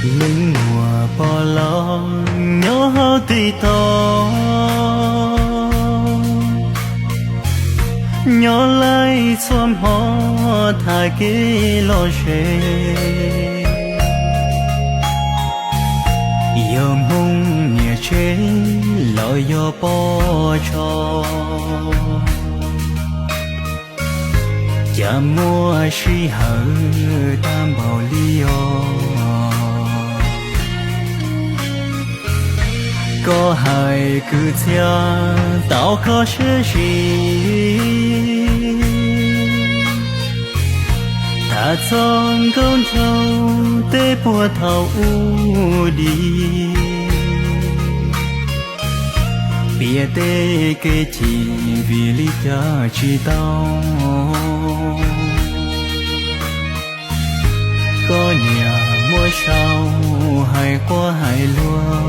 Leej muam pog laus nyob hauv teb toj, nyob laij txhua hmo tham kev lom zem. Yog Hmoob niam tsev los yog pog tso, cas muaj sij hawm tag npaum li os. Koj hais kwv txhiaj tau koj siab zim, tham txog nkauj nraug tej puag thaum ub dig. Piav tej kev chim vim li cas tsis tau. Koj niam muab sau hais quaj hais luag,